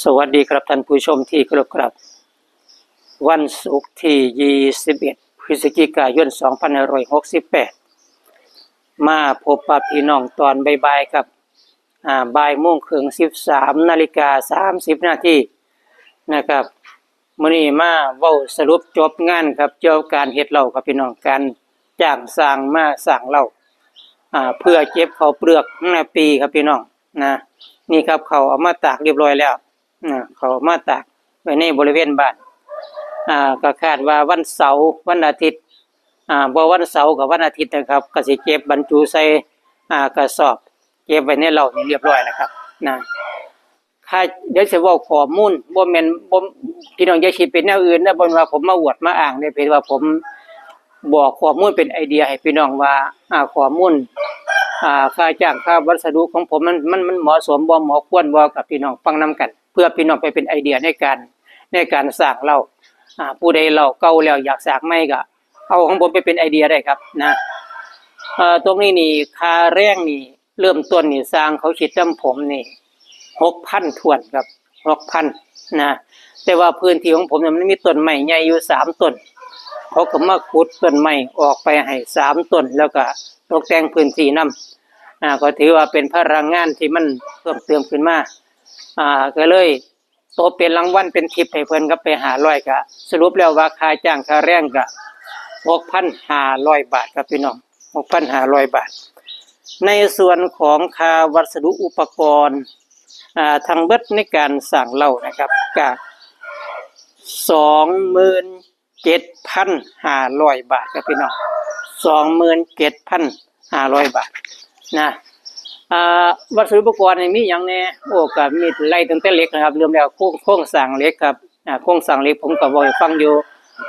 ສະຫວັດດີຄັບທ່ານຜູ້ຊົມທີ່ເຄົາລົບຄັບ. ວັນສຸກທີຊາວເອັດ ພຶສຈິກາຍົນ ສອງພັນຫ້າຮ້ອຍຫົກສິບແປດ ມາພົບປະພີ່ນ້ອງຕອນບ່າຍໆຄັບ ອາ ບ່າຍໂມງເຄິ່ງ ສິບສາມນາລິກາສາມສິບນາທີນະຄັບ. ມື້ນີ້ມາເວົ້າສະຫຼຸບຈົບງານຄັບ ກ່ຽວກັບການເຮັດເຫຼົ້າຄັບພີ່ນ້ອງ, ການຈ້າງຊ່າງມາສ້າງເຫຼົ້າ ອາ ເພື່ອເກັບເຂົ້າເປືອກໃນປີຄັບພີ່ນ້ອງນະ. ນີ້ຄັບ ເຂົ້າເອົາມາຕາກຮຽບຮ້ອຍແລ້ວນະ, ເຂົ້າເອົາມາຕາກໄວ້ໃນບໍລິເວນບ້ານ. ອາ ກໍຄາດວ່າວັນເສົາ ວັນອາທິດ ອາ ບໍ່ວັນເສົາກໍວັນອາທິດນະຄັບ ກໍຊິເກັບບັນຈຸໃສ່ ອາ ກະສອບ ເກັບໄວ້ໃນເລົ້ານີ້ຮຽບຮ້ອຍແລ້ວຄັບນະ. ຄ່າ ດຽວຊິເວົ້າຂໍ້ມູນ ບໍ່ແມ່ນ ບໍ່ ພີ່ນ້ອງຢ່າຄິດເປັນແນວອື່ນເດີ, ບໍ່ແມ່ນວ່າຜົມມາອວດມາອ້າງເດ້, ເພາະວ່າຜົມບອກຂໍ້ມູນເປັນໄອເດຍໃຫ້ພີ່ນ້ອງວ່າ ອາ ຂໍ້ມູນ ອາ ຄ່າຈ້າງ ຄ່າວັດສະດຸຂອງຜົມ ມັນ ມັນ ມັນເໝາະສົມບໍ່ ເໝາະຄວນບໍ່ ກັບພີ່ນ້ອງຟັງນຳກັນ, ເພື່ອພີ່ນ້ອງໄປເປັນໄອເດຍໃນການ ໃນການສ້າງເລົ້າ. ອາ ຜູ້ໃດເລົ້າເກົ່າແລ້ວຢາກສ້າງໃໝ່ ກໍເອົາຂອງຜົມໄປເປັນໄອເດຍໄດ້ຄັບນະ. ເອີ ຕົງນີ້ນີ້ ຄ່າແຮງນີ້ ເລີ່ມຕົ້ນນີ້ ຊ່າງເຂົາຄິດນຳຜົມນີ້ ຫົກພັນຖ້ວນຄັບ ຫົກພັນນະ. ແຕ່ວ່າພື້ນທີ່ຂອງຜົມນີ້ ມັນມີຕົ້ນໄມ້ໃຫຍ່ຢູ່ສາມຕົ້ນ, ເຂົາກໍມາຂຸດຕົ້ນໄມ້ອອກໄປໃຫ້ສາມຕົ້ນ ແລ້ວກໍຕົກແຕ່ງພື້ນທີ່ນຳ. ອາ ກໍຖືວ່າເປັນພະລັງງານທີ່ມັນເພີ່ມເຕີມຂຶ້ນມາ. ອາ ກໍເລີຍ ຕົບເປັນລາງວັນເປັນທິບໃຫ້ເພິ່ນກັບໄປຫ້າຮ້ອຍ ກະສະຫຼຸບແລ້ວວ່າຄ່າຈ້າງຄ່າແຮງກະຫົກພັນຫ້າຮ້ອຍບາດຄັບພີ່ນ້ອງ, ຫົກພັນຫ້າຮ້ອຍບາດ. ໃນສ່ວນຂອງຄ່າວັດສະດຸອຸປະກອນ ອາ ທັງເບິດໃນການສ້າງເລົ້ານະຄັບ ກະສອງໝື່ນເຈັດພັນຫ້າຮ້ອຍບາດຄັບພີ່ນ້ອງ, ສອງໝື່ນເຈັດພັນຫ້າຮ້ອຍບາດນະ. ອາ ວັດສະດຸອຸປະກອນນີ້ມີຫຍັງແດ່? ໂອ້ ກະມີໄລ່ຕັ້ງແຕ່ເຫຼັກນະຄັບ, ເລີ່ມແລ້ວໂຄງ ໂຄງສ້າງເຫຼັກຄັບ. ອາ ໂຄງສ້າງເຫຼັກ ຜົມກໍເວົ້າໃຫ້ຟັງຢູ່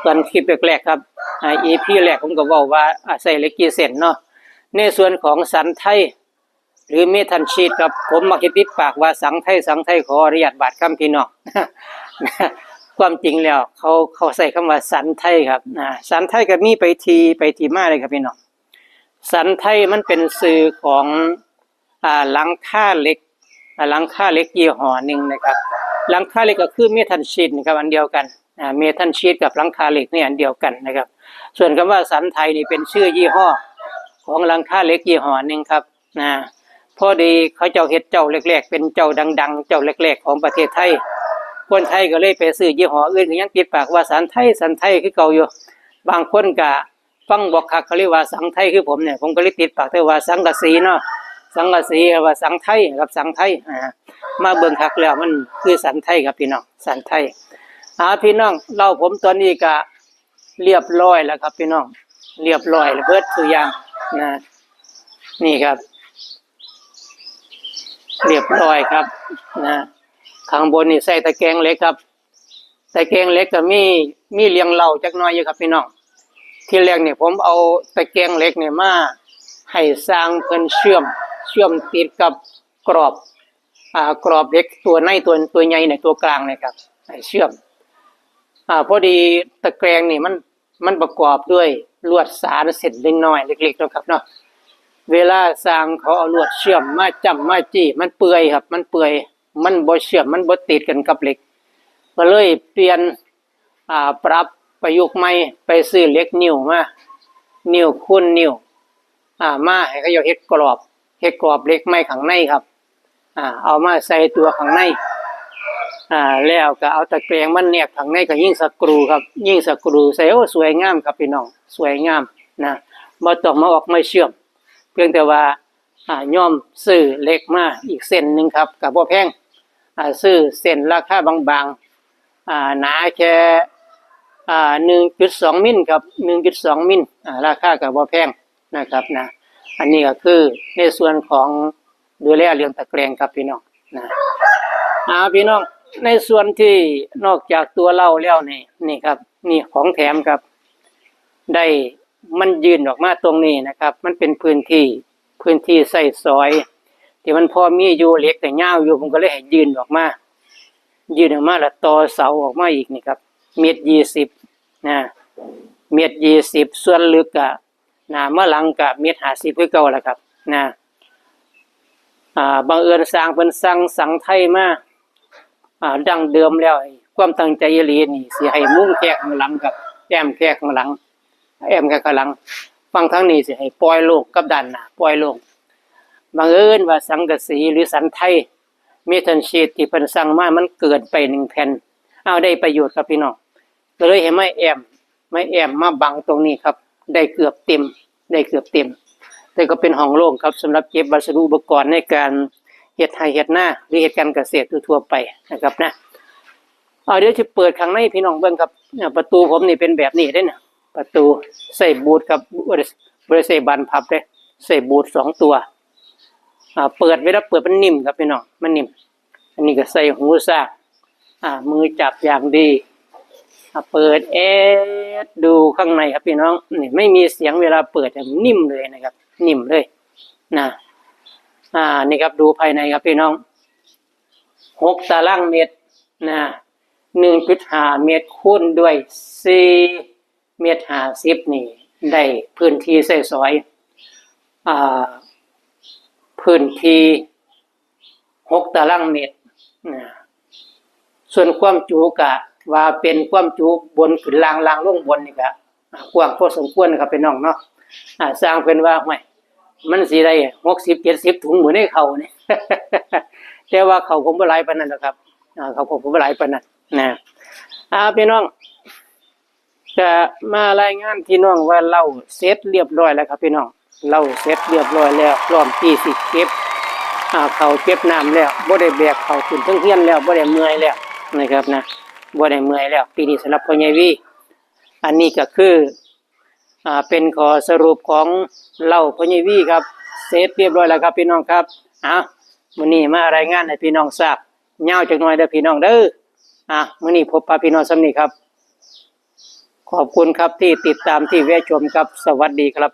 ຕອນຄລິບແລກໆຄັບ. ອາ ອີພີແລກ ຜົມກໍເວົ້າວ່າ ອາ ໃຊ້ເຫຼັກກີ່ເສັ້ນເນາະ. ໃນສ່ວນຂອງສັນໄທ ຫຼື ເມທັນຊີດຄັບ, ຜົມມັກຈະຕິດປາກວ່າສັງໄທ ສັງໄທ, ຂໍອະນຸຍາດບາດຄຳພີ່ນ້ອງ. ຄວາມຈິງແລ້ວ ເຂົາ ເຂົາໃຊ້ຄຳວ່າສັນໄທຄັບ. ອາ ສັນໄທກໍມີໄປທີ່ ໄປທີ່ມາເລີຍຄັບພີ່ນ້ອງ. ສັນໄທມັນເປັນຊື່ຂອງ ອາ ຫຼັງຄາເຫຼັກ ອາ ຫຼັງຄາເຫຼັກຍີ່ຫໍ້ໜຶ່ງນະຄັບ. ຫຼັງຄາເຫຼັກກໍຄືເມທັນຊີດນະຄັບ ອັນດຽວກັນ. ອາ ເມທັນຊີດກັບຫຼັງຄາເຫຼັກນີ້ອັນດຽວກັນນະຄັບ. ສ່ວນຄຳວ່າສັນໄທນີ້ເປັນຊື່ຍີ່ຫໍ້ຂອງຫຼັງຄາເຫຼັກຍີ່ຫໍ້ໜຶ່ງຄັບນະ. ພໍດີເຂົາເຈົ້າເຮັດເຈົ້າແລກໆ ເປັນເຈົ້າດັງໆ ເຈົ້າແລກໆຂອງປະເທດໄທ, ຄົນໄທກໍເລີຍໄປຊື້ຍີ່ຫໍ້ອື່ນ ກໍຍັງຕິດປາກວ່າສັນໄທ ສັນໄທຄືເກົ່າຢູ່. ບາງຄົນກໍ ຟັງບໍ່ຄັກ ເຂົາເລີຍວ່າສັງໄທຄືຜົມນີ້, ຜົມກໍເລີຍຕິດປາກແຕ່ວ່າສັງກະສີເນາະ, ສັງກະສີ ວ່າສັງໄທກັບສັງໄທ. ອາ ມາເບິ່ງຄັກແລ້ວມັນຄືສັນໄທຄັບພີ່ນ້ອງ, ສັນໄທ. ອາ ພີ່ນ້ອງ, ເລົ້າຜົມຕອນນີ້ກະລຽບຮ້ອຍແລ້ວຄັບພີ່ນ້ອງ, ລຽບຮ້ອຍແລ້ວເບິດທຸກຢ່າງນະ. ນີ້ຄັບ ລຽບຮ້ອຍຄັບນະ. ຂ້າງບົນນີ້ໃສ່ຕະແກງເຫຼັກຄັບ. ຕະແກງເຫຼັກກໍມີ ມີເລື່ອງເລົ່າຈັກໜ້ອຍຢູ່ຄັບພີ່ນ້ອງ. ທີແລກນີ້ ຜົມເອົາຕະແກງເຫຼັກນີ້ມາໃຫ້ຊ່າງເພິ່ນເຊື່ອມ ເຊື່ອມຕິດກັບກຣອບ ອາ ກຣອບເຫຼັກຕົວໃນ ຕົວ ຕົວໃຫຍ່ໃນຕົວກາງນີ້ຄັບ ໃຫ້ເຊື່ອມ. ອາ ພໍດີຕະແກງນີ້ມັນ ມັນປະກອບດ້ວຍລວດສານເສັ້ນນ້ອຍໆ ເລັກໆເນາະຄັບເນາະ. ເວລາຊ່າງເຂົາເອົາລວດເຊື່ອມມາຈ້ຳມາຈີ້ ມັນເປື່ອຍຄັບ ມັນເປື່ອຍ ມັນບໍ່ເຊື່ອມ ມັນບໍ່ຕິດກັນກັບເຫຼັກ. ກໍເລີຍປ່ຽນ ອາ ປັບປະຍຸກໃໝ່ ໄປຊື້ເຫຼັກນິ້ວມາ ນິ້ວຄູນນິ້ວ ອາ ມາໃຫ້ເຂົາເຈົ້າເຮັດກຣອບ ເຮັດກອບເຫຼັກໃໝ່ຂ້າງໃນຄັບ. ອາ ເອົາມາໃສ່ຕົວຂ້າງໃນ ອາ ແລ້ວກໍເອົາຕະແກງມາແນບຂ້າງໃນ ກໍຍິງສະກຣູຄັບ ຍິງສະກຣູໃສ່. ໂອ້ ສວຍງາມຄັບພີ່ນ້ອງ ສວຍງາມນະ. ບໍ່ຕ້ອງມາອອກມາເຊື່ອມ ພຽງແຕ່ວ່າ ອາ ຍອມຊື້ເຫຼັກມາອີກເສັ້ນໜຶ່ງຄັບ ກໍບໍ່ແພງ. ອາ ຊື້ເສັ້ນລາຄາບາງໆ ອາ ໜາແຄ່ ອາ ໜຶ່ງຈຸດສອງມິນຄັບ ໜຶ່ງຈຸດສອງມິນ ອາ ລາຄາກໍບໍ່ແພງນະຄັບນະ. ອັນນີ້ກໍຄືໃນສ່ວນຂອງ ດູແລເລື່ອງຕະແກງຄັບພີ່ນ້ອງນະ. ອາ ພີ່ນ້ອງ ໃນສ່ວນທີ່ນອກຈາກຕົວເລົ້າແລ້ວນີ້ ນີ້ຄັບ ນີ້ຂອງແຖມຄັບ ໄດ້ ມັນຍື່ນອອກມາຕົງນີ້ນະຄັບ ມັນເປັນພື້ນທີ່ ພື້ນທີ່ໃຊ້ສອຍທີ່ມັນພໍມີຢູ່ ເຫຼັກກໍຍາວຢູ່ ຜົມກໍເລີຍໃຫ້ຍື່ນອອກມາ ຍື່ນອອກມາແລ້ວຕໍ່ເສົາອອກມາອີກນີ້ຄັບ ເມັດຊາວຫ້ານະ ເມັດຊາວຫ້ານ ສ່ວນເລິກກະ ໜ້າມາຫຼັງກະເມັດຊາວຫ້ານຄືເກົ່າລະຄັບນະ. ອາ ບັງເອີນຊ່າງເພິ່ນສັ່ງສັງໄທມາ ອ່າ ດັ້ງເດີມແລ້ວ ຄວາມຕັ້ງໃຈອີ່ຫຼີນີ້ ຊິໃຫ້ມຸງແຄກຂ້າງຫຼັງກັບແອ້ມແຄກຂ້າງຫຼັງ ແອ້ມແຄກຂ້າງຫຼັງ ຝັ່ງທາງນີ້ຊິໃຫ້ປ່ອຍໂລ່ງກັບດ້ານໜ້າປ່ອຍໂລ່ງ. ບັງເອີນວ່າສັງກະສີ ຫຼື ສັນໄທ ເມທັນຊີດ ທີ່ເພິ່ນສັ່ງມາມັນເກີນໄປໜຶ່ງແຜ່ນ ເອົາ ໄດ້ປະໂຫຍດຄັບພີ່ນ້ອງ ກໍເລີຍໃຫ້ມາແອ້ມ ມາແອ້ມມາບັງຕົງນີ້ຄັບ ໄດ້ເກືອບເຕັມ ໄດ້ເກືອບເຕັມ ແຕ່ກໍເປັນຫ້ອງໂລ່ງຄັບ ສຳລັບເກັບວັດສະດຸອຸປະກອນໃນການເຮັດໄຮ່ເຮັດນາ ຫຼື ເຮັດການກະເສດທົ່ວໆໄປນະຄັບນະ. ເອົາ ດຽວຊິເປີດຂ້າງໃນໃຫ້ພີ່ນ້ອງເບິ່ງຄັບ. ປະຕູຜົມນີ້ເປັນແບບນີ້ເດ້ນະ ປະຕູໃຊ້ບູດຄັບ ບໍ່ໄດ້ ບໍ່ໄດ້ໃຊ້ບານພັບເດ້ ໃຊ້ບູດສອງຕົວ. ອ່າ ເປີດ ເວລາເປີດມັນນິ່ມຄັບພີ່ນ້ອງ ມັນນິ່ມ. ອັນນີ້ກໍໃສ່ຫູຊ້າງ ອ່າ ມືຈັບຢ່າງດີ. ອ່າ ເປີດແອດດູຂ້າງໃນຄັບພີ່ນ້ອງ ນີ້ ໄມ່ມີສຽງເວລາເປີດ ນີ້ ນິ່ມເລີຍນະຄັບ ນິ່ມເລີຍນະ. ອ່າ ນີ້ຄັບ ດູພາຍໃນຄັບພີ່ນ້ອງ ຫົກຕາລາງເມັດນະ ໜຶ່ງຈຸດຫ້າເມັດຄູນດ້ວຍສີ່ ເມັດຫ້າສິບນີ້ ໄດ້ພື້ນທີ່ໃຊ້ສອຍ ອ່າ ພື້ນທີ່ຫົກຕາລາງເມັດນະ. ສ່ວນຄວາມຈຸກະວ່າເປັນຄວາມຈຸບົນຂຶ້ນລ່າງ ລ່າງລົງບົນນີ້ກະ ອ່າ ກວ້າງພໍສົມຄວນນະຄັບພີ່ນ້ອງເນາະ. ອ່າ ຊ່າງເພິ່ນວ່າ ຫ້ວຍ ມັນຊິໄດ້ຫົກສິບເຈັດສິບຖົງບໍ່ໃນເຂົ້ານີ້ ແຕ່ວ່າເຂົ້າຄົງບໍ່ຫຼາຍປານນັ້ນດອກຄັບ ອ່າ ເຂົ້າຄົງບໍ່ຫຼາຍປານນັ້ນນະ. ອ່າ ພີ່ນ້ອງ ກະມາລາຍງານພີ່ນ້ອງວ່າເລົາເສັດລຽບຮ້ອຍແລ້ວຄັບພີ່ນ້ອງ ເລົາເສັດລຽບຮ້ອຍແລ້ວ ພ້ອມທີ່ຊິເກັບ ອ່າ ເຂົ້າເກັບນ້ຳແລ້ວ ບໍ່ໄດ້ແບກເຂົ້າຂຶ້ນເທິງເຮືອນແລ້ວ ບໍ່ໄດ້ເມື່ອຍແລ້ວນະຄັບນະ ບໍ່ໄດ້ເມື່ອຍແລ້ວ ປີນີ້ສຳລັບພໍ່ໃຫຍ່ວີ. ອັນນີ້ກະຄື ອ່າ ເປັນຂໍ້ສະຫຼຸບຂອງເລົາພໍ່ໃຫຍ່ວີຄັບ ເສັດລຽບຮ້ອຍແລ້ວຄັບພີ່ນ້ອງຄັບ. ເອົາ ມື້ນີ້ມາລາຍງານໃຫ້ພີ່ນ້ອງຊາບ ຍາວຈັກໜ້ອຍເດີພີ່ນ້ອງເດີ. ອ່າ ມື້ນີ້ພົບປະພີ່ນ້ອງສ່ຳນີ້ຄັບ ຂອບຄຸນຄັບທີ່ຕິດຕາມ ທີ່ແວະຊົມຄັບ ສະຫວັດດີຄັບ.